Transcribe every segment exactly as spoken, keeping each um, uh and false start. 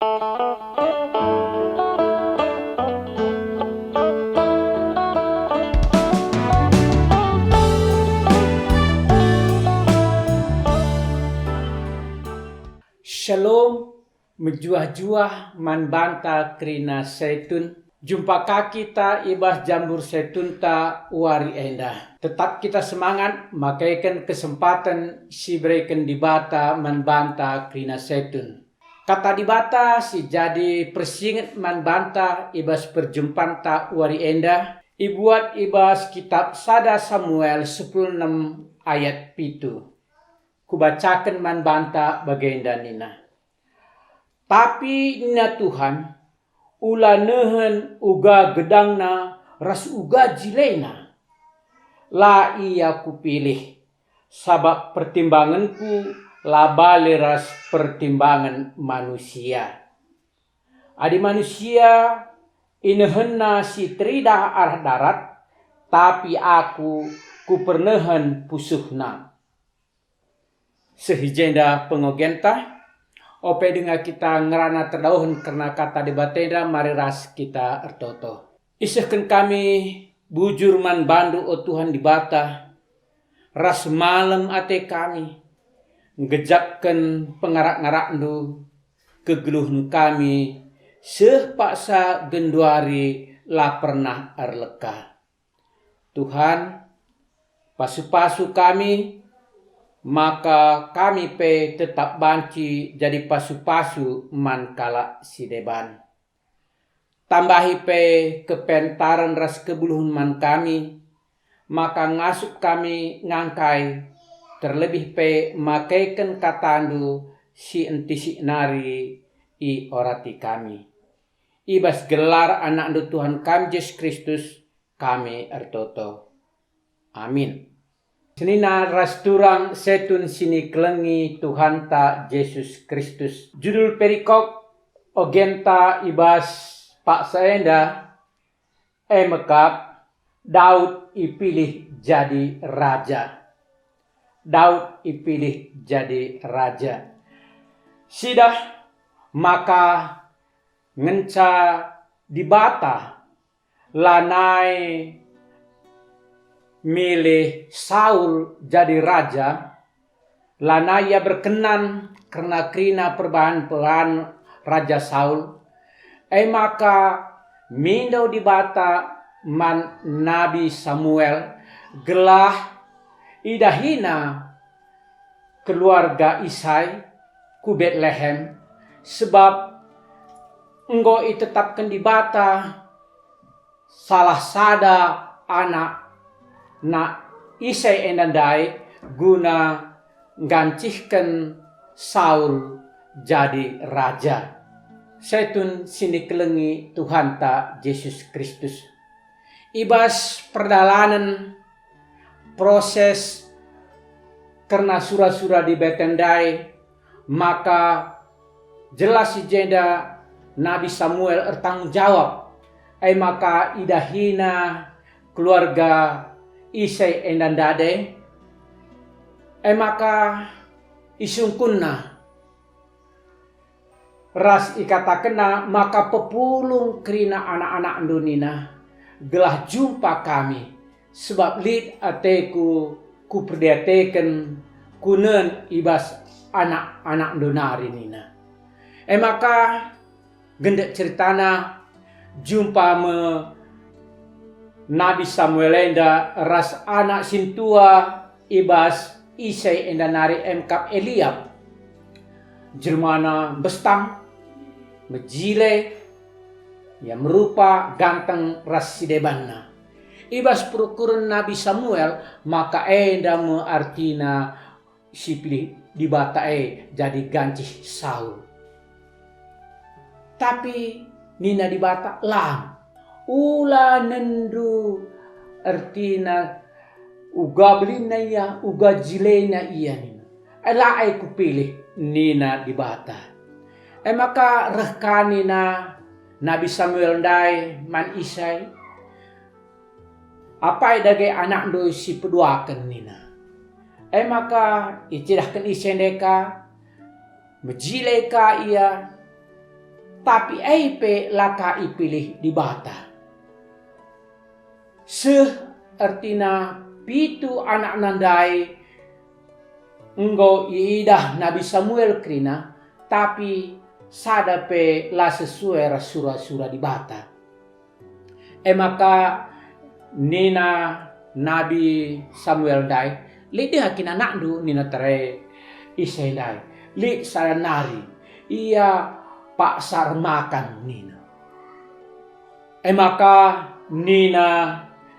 Shalom, mejuah-juah man banta kerina Saitun. Jumpa ka kita i bas jambur Saitunta wari enda. Tetap kita semangat makeken kesempaten si ibereken Dibata man banta kerina Saitun. Kata Dibata si jadi persinget man banta i bas perjumpanta wari enda ibuat i bas kitap sada Samuel sepuluh enem ayat pitu. Kubacaken man banta bagenda nina, "Tapi nina Tuhan, ula nehen uga gedangna ras uga jilena. La ia kupilih, sabap pertimbangenku la bali ras pertimbangen manusia. Adi manusia inehenna si teridah arah darat, tapi aku kupernehen pusuhna." Seh i jenda pengogenta, ope denga kita ngerana terdauhen kerna kata Dibata enda, mari ras kita ertoto. Isehken kami bujur man bandu, o Tuhan Dibata, ras malem ate kami, nggejapken pengarak-ngarakndu, kegeluhen kami seh paksa genduari la pernah erleka. Tuhan, pasu-pasu kami, maka kami pe tetap banci jadi pasu-pasu man kalak si deban. Tambahi pe kepentaren ras kegeluhen man kami, maka ngasup kami ngangkai, terlebih pe makeken katandu si entisik nari iorati kami. I bas gelar AnakNdu Tuhan kami Jesus Kristus, kami ertoto. Amin. Senina ras turang Saitun si nikelengi Tuhanta Jesus Kristus. Judul perikop ogenta i bas paksa enda e mekap, Daud ipilih jadi raja. Daud ipilih jadi raja. Sidah maka ngenca Dibata lanai milih Saul jadi raja, lanai ia berkenan kerna kerina perbahan-perbahan Raja Saul. E maka mindo Dibata man Nabi Samuel gelah idahina keluarga Isai ku Betlehem, sebab enggo itetapken Dibata salah sada anakna Isai enda ndai guna nggancihken Saul jadi raja. Saitun si nikelengi Tuhanta Jesus Kristus. I bas perdalanen proses kerna sura-sura Dibata ndai, maka jelas i jenda Nabi Samuel ertanggung jawab. E maka idahina keluarga Isai enda ndade, e maka isungkunna ras ikatakenna maka pepulung kerina anak-anakndu nina, "Gelah jumpa kami, sebab lit ateku kuperdiateken kunen i bas anak-anakndu nari," nina. E maka, gendek ceritana, jumpa me Nabi Samuel enda ras anak sintua i bas Isai enda nari e mekap Eliab. Jelmana mbestang, mejile, ia merupa, ganteng ras si debanna. I bas perukuren Nabi Samuel, maka enda me artina si pilih Dibata e jadi gancih Saul. Tapi nina Dibata, "Lang, ula nendu," ertina, "uga belinna ia, uga jilena ia," nina. "E la e kupilih," nina Dibata. E maka reh ka nina Nabi Samuel ndai man Isai, "Apai dage anakndu si peduaken?" nina. E maka icidahken Isai ndai ka, mejile ka ia, tapi e pe la ka ipilih Dibata. Seh ertina pitu anakna ndai enggo iidah Nabi Samuel kerina, tapi sada pe la sesuai ras sura-sura Dibata. E maka nina Nabi Samuel ndai, "Lit deha kin anakndu?" nina tare Isai ndai. "Lit sada nari, ia paksa ermakan," nina. E maka nina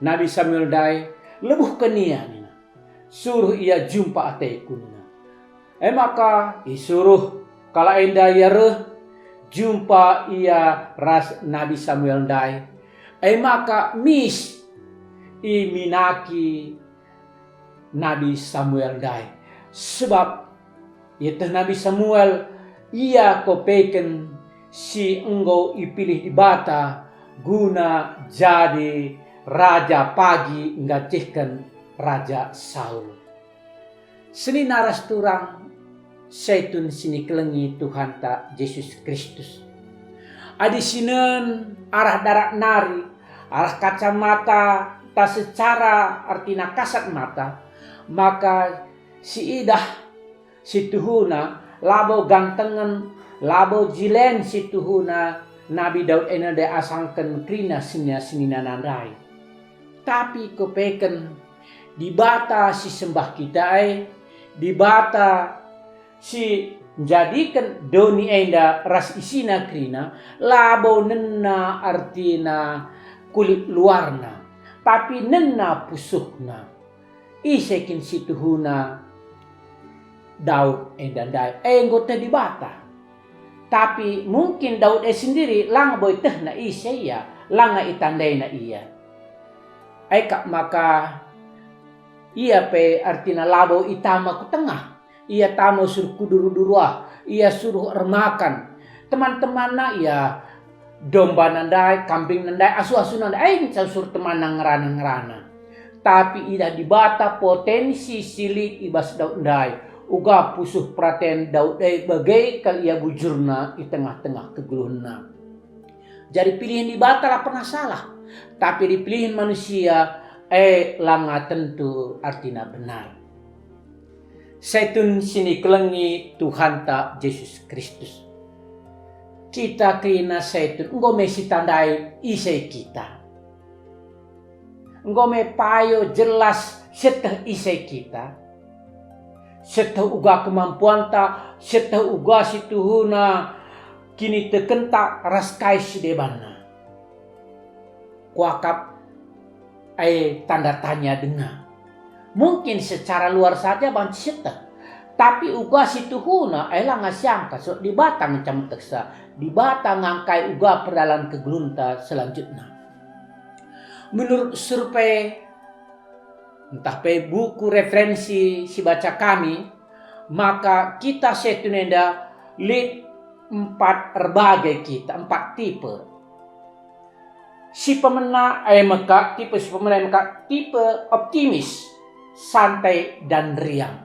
Nabi Samuel ndai, "Lebuhken ia," nina. "Suruh ia jumpa ateku," nina. E maka isuruh kalak enda ia reh, jumpa ia ras Nabi Samuel ndai. E maka mis iminaki Nabi Samuel ndai, sebab ieteh Nabi Samuel ia kopeken si enggo ipilih Dibata guna jadi raja pagi nggacihken Raja Saul. Senina ras turang, Saitun si nikelengi Tuhanta Jesus Kristus. Adi sinen arah darat nari, arah kacamata ta secara ertina kasat mata, maka siidah si tuhuna labo gantengen, labo jilen si tuhuna Nabi Daud enda ndai asangken kerina senina-senina ndai. Tapi kepeken Dibata si sembah kita e, Dibata si njadiken doni enda ras isina kerina, labo nena ertina kulit luarna, tapi nena pusuhna. Ise kin si tuhuna Daud enda ndai? E enggo teh Dibata. Tapi mungkin Daud e sendiri langa bo ietehna ise ia, langa itandaina ia. E kap maka ia pe ertina labo itama ku tengah. Ia tama suruh ku duru-duru ah, ia suruh ermakan. Teman-temanna ia, dombana ndai, kambingna ndai, asu-asuna ndai, ai ngenca suruh temanna ngerana-ngerana. Tapi idah Dibata potensi si lit i bas Daud ndai, uga pusuh peraten Daud e bage kal ia bujurna i tengah-tengah kegeluhenna. Jadi pilihen Dibata la pernah salah, tapi dipilihen manusia e langa tentu artina benar. Saitun si nikelengi Tuhanta Jesus Kristus. Kita kerina saitun enggo me sitandai ise kita. Enggo me payo jelas sieteh ise kita. Sieteh uga kemampuanta, sieteh uga si tuhuna kinitekenta ras kai si debanna. Kuakap e tanda tanya denga. Mungkin secara luar saja banci sieteh, tapi uga si tuhuna e langa siangka, sebab Dibata ngenca metehsa, Dibata ngangkai uga perdalan kegeluhenta selanjutna. Menurut survei ntah pe buku referensi si baca kami, maka kita saitun enda lit empat erbage kita, empat tipe. Si pemena e mekap, tipe si pemena e mekap tipe optimis, santai, dan riang.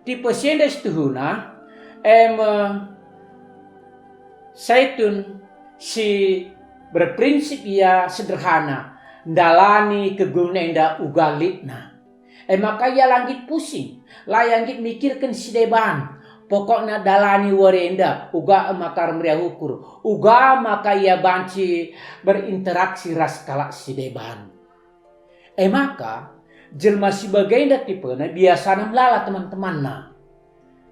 Tipe si enda si tuhuna e me saitun si berprinsip ia sederhana, ndalani kegeluhen enda uga litna. E maka ia la nggit pusing, la ia nggit mikirken si deban. Pokokna dalani wari enda, uga e maka ermeriah ukur, uga maka ia banci berinteraksi ras kalak si deban. E maka, jelma si bagenda tipena biasana melala teman-temanna.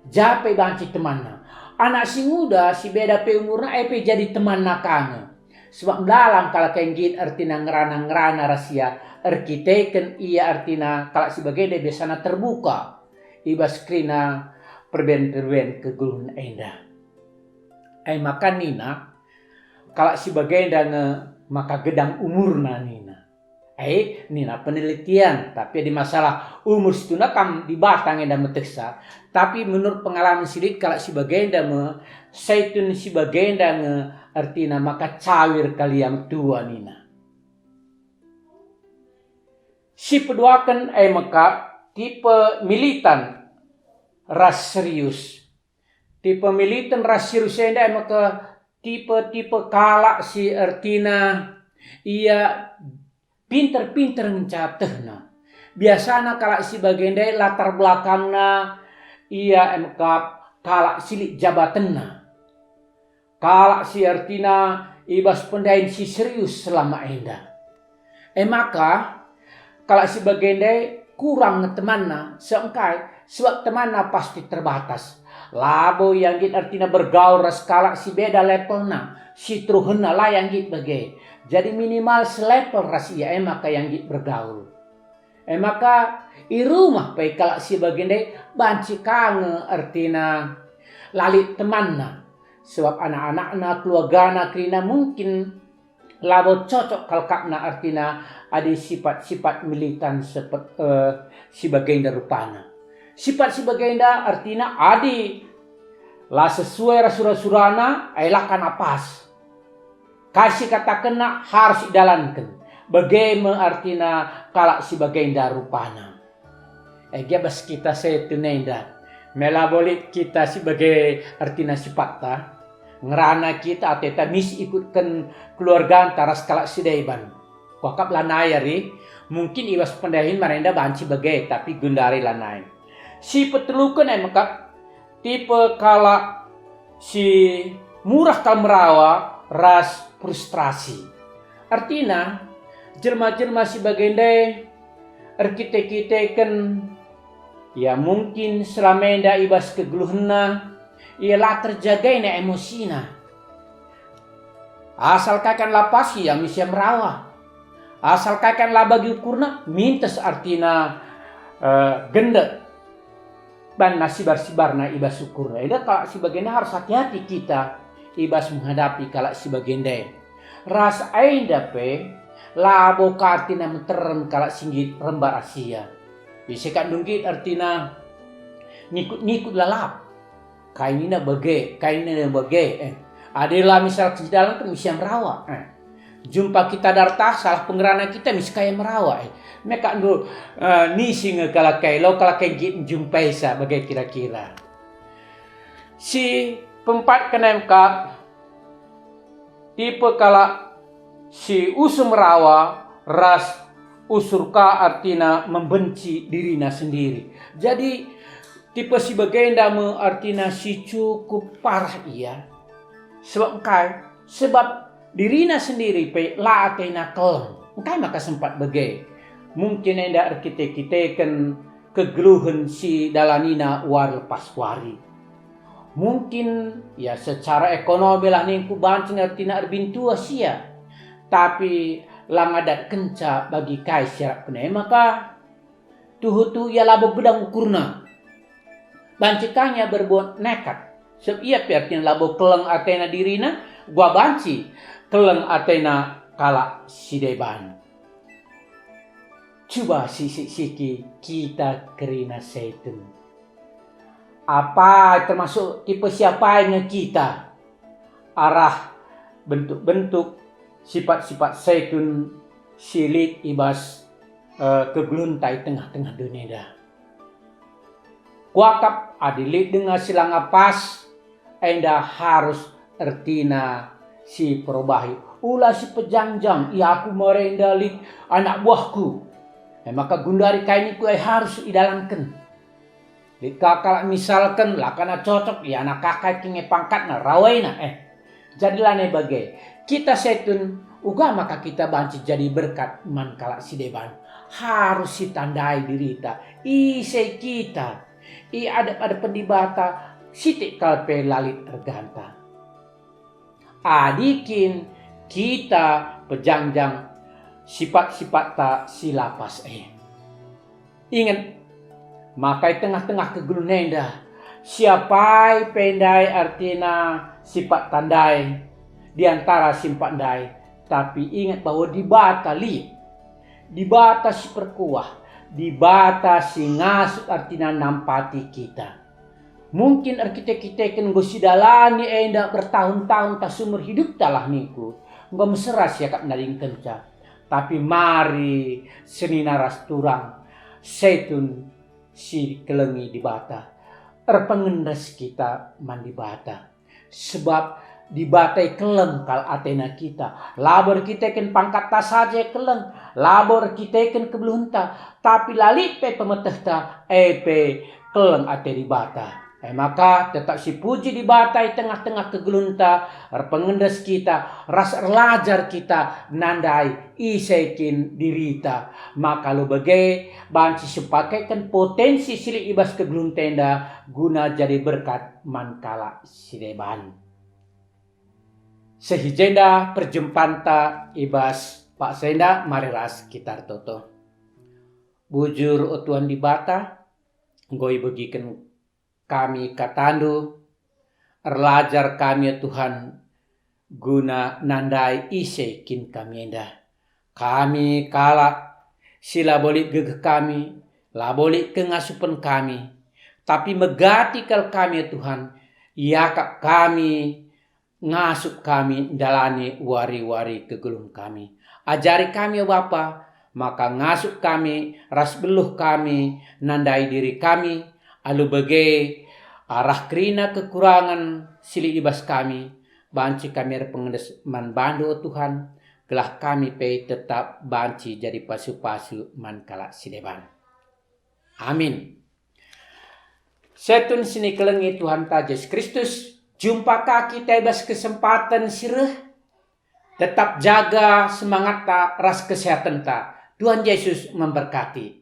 Ja pe banci temanna. Anak si nguda si beda pe umurna e pe jadi temanna ka nge. Sebab melala kalak e nggit ertina ngerana-ngerana ras ia, erkiteken ia ertina kalak si bagenda biasana terbuka i bas kerina perben-perben kegeluhen enda. E maka nina, kalak si bagenda nge maka gedang umurna nina. E, nina penelitian, tapi adi masalah umur situhuna kam Dibata nge enda metehsa, tapi menurut pengalaman si lit kalak si bagenda me, saitun si bagenda nge ertina maka cawir kal ia metua nina. Si peduaken e mekap tipe militan ras serius. Tipe militan ras serius enda e maka tipe-tipe kalak si ertina ia pinter-pinter ngenca tehna. Biasana kalak si bage ndai latar belakangna ia emkap kalak si lit jabatenna. Kalak si ertina i bas pendahin si serius selama enda. E maka, kalak si bage ndai kurang nge temanna, seengkai, sebab temanna pasti terbatas. Labo ia nggit ertina bergaul ras kalak si beda levelna, si teruhenna la ia nggit bage. Jadi minimal selevel ras ia, e maka ia nggit bergaul. E maka, i rumah pe kalak si bage ndai banci ka nge ertina la lit temanna, sebab anak-anakna, keluargana kerina mungkin labo cocok kal akapna, ertina adi sipat-sipat militan sepet, eh, si bagenda rupana. Sipat si bagenda ertina adi la sesuai ras sura-surana, e la ka pas. Kai si katakenna harus idalanken. Bage me ertina kalak si bagenda rupana. E gia bas kita Setun enda. Me labo lit kita si bage ertina sipatta. Ngerana kita ateta mis ikutken keluarganta ras kalak si deban. Kuakap lanai ari, mungkin i bas pendahin marenda banci bage, tapi gundari lanai. Si peteluken e mekap tipe kalak si murah kal merawa ras frustrasi. Ertina, jelma-jelma si bage ndai erkite-kiteken, ia mungkin selama enda i bas kegeluhenna, ia la terjagaina emosina. Asal kai kan la pas ia misa merawa. Asal kai kan la bagi ukurna, mintes ertina, eh, gendek. Banna sibar-sibarna i bas ukurna. Enda kalak si bagenda harus hati-hati kita i bas menghadapi kalak si bagenda. Ras enda pe, labo ka ertina meterem kalak si nggit remba ras ia. Ise kap ndu nggit ertina ngikut-ngikut lalap. Kai nina bage, kai nina bage, eh. Adi la misal kejedalan kan misa merawa, eh. Jumpa kita dartah, salah pengerana kita mis kai merawa, eh. Me kap ndu, eh, nisi nge kalak kai, lo kalak kai nggit njumpaisa bage kira-kira. Si peempat kena kap, tipe kalak si usur merawa ras usur ka ertina membenci dirina sendiri. Jadi, tipe si bagenda me ertina si cukup parah ia. Sebab engkai? Sebab dirina sendiri pe la atena keleng. Engkai maka sempat bage? Mungkin enda erkite-kiteken kegeluhen si dalanina wari lepas wari. Mungkin, ya, secara ekonomi lah ningku banci ngertina erbintuas ia, tapi la ngadatkenca bagi kai si arapken e maka tuhu-tuhu ia labo gedang ukurna. Banci ka nge ia berbuat nekat, sebab ia pe ertina labo keleng atena dirina, gua banci keleng atena kalak si deban. Cuba sisik-siki kita kerina Setun. Apai termasuk tipe si apai nge kita arah bentuk-bentuk sipat-sipat Setun si lit i bas, eh, kegeluhenta i tengah-tengah doni enda? Kuakap adi lit denga si langa pas, enda harus ertina si perubahi. Ula si pejangjang, ia aku merenda lit anak buahku. E maka gundari kai ningku e harus idalanken. Lit ka kalak misalken, la kana cocok, ia anak kakai kin nge pangkatna, rawaina, eh. Jadi lanai bage. Kita Setun, uga maka kita banci jadi berkat man kalak si deban. Harus sitandai dirita. Ise kita? I adep-adepen Dibata, sitik kal pe la lit erganta. Adi kin kita pejangjang sipat-sipatta si la pas e. Inget, maka i tengah-tengah kegeluhen enda, si apai pe ndai ertina sipatta ndai, di antara si empat ndai, tapi inget bahwa Dibata lit. Dibata si perkuah, Dibata si ngasup ertina nampati kita. Mungkin erkite-kiteken enggo sidalani enda bertahun-tahun tah seumur hidupta lah ningku, enggo mesera siakap nadingkenca. Tapi mari senina ras turang, Setun si kelengi Dibata, erpengendes kita man Dibata. Sebab Dibata e keleng kal atena kita. Labo erkiteken pangkatta saja e keleng, labo erkiteken kegeluhenta, tapi la lit pe pemetehta, e pe keleng ate Dibata. E maka tetap sipuji Dibata i tengah-tengah kegeluhenta, erpengendes kita, ras erlajar kita nandai ise kin dirita. Maka alu bage banci sipakeken potensi si lit i bas kegeluhenta enda guna jadi berkat man kalak si deban. Seh i jenda perjumpanta i bas paksa enda, mari ras kita ertoto. Bujur, o Tuhan Dibata, enggo ibegiken kami kataNdu, erlajar kami, o Tuhan, guna nandai ise kin kami enda. Kami kalak si labo lit gegeh kami, labo lit kengasupen kami, tapi megati kal kami, o Tuhan, iakap kami, ngasup kami ndalani wari-wari kegeluhen kami. Ajari kami, o Bapa, maka ngasup kami ras beluh kami nandai diri kami, alu bage arah kerina kekurangen si lit i bas kami, banci kami erpengendes man baNdu, o Tuhan, gelah kami pe tetap banci jadi pasu-pasu man kalak si deban. Amin. Setun si nikelengi Tuhanta Jesus Kristus, jumpa ka kita i bas kesempaten si reh. Tetap jaga semangatta ras kesehatenta. Tuhan Jesus memberkati.